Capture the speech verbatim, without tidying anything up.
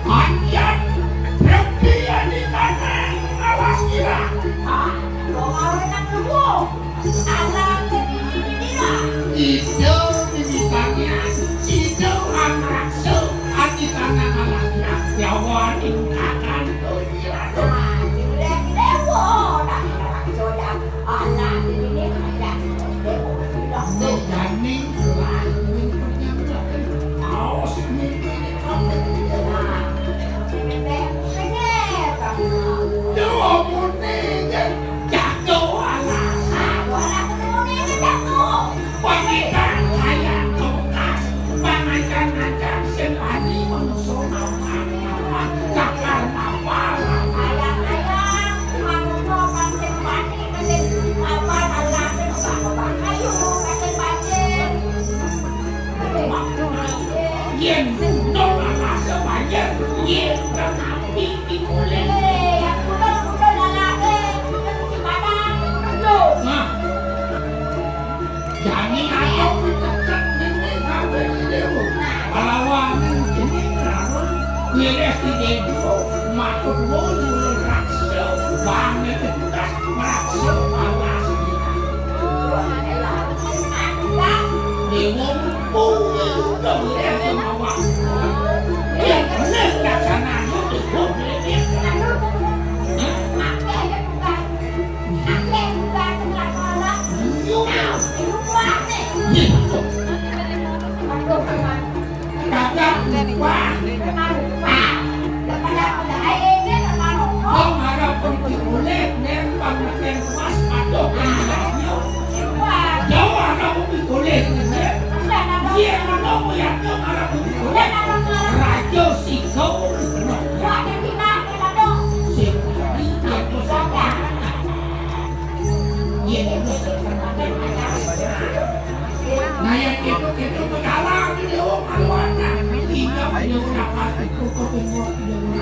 Panjang berhenti di tanah awas gila. Ida bibitangnya, ida amraksa, adi tanah alasnya, lawan ingkakan doiran. Ini jani lain penyamatan. Aos mimpi di kampung. Jawa muni, jago alas. Wanita kaya tongkas, pangancang-ancang sing wani mengso ngawang-ngawang, bakal ngawal. Ayang-ayang, manungsa kang sing wani, sing ngawal, alah, sing ngawal. Ayo, sing wani. Yen nang alas banjir, yen kang api iku lele. Nah. Jani ayo pitetek nene kabeh dewa. Pahlawan ini raro. Wiris di dewa, matur nuwun ulun raksa. Banget tugas raksa pahlawan. Dewa mumpung udah wiris mawar. Yen bener dasarnya dewa wiris. Hah? Akeh juga sing lakon. Iya. Iku kuwate. Iya. Aduh, aman. Kadang lupa. Teman lupa. Teman lupa. Ayo, ini teman lupa. Kok ngarep pergi boleh, nempang nempang pas, aduh, kan. Wah. Jauh anak ubi boleh, nempang. Iya, anak ubi yang ngarep ubi boleh. Raja Sigo. Wah, yang di mana, aduh? Sing tadi, yang Nah, yang itu, itu pedalang, ini, oh, maluan, nah. Ini apa, ini udah pasti tutup, ini, ini.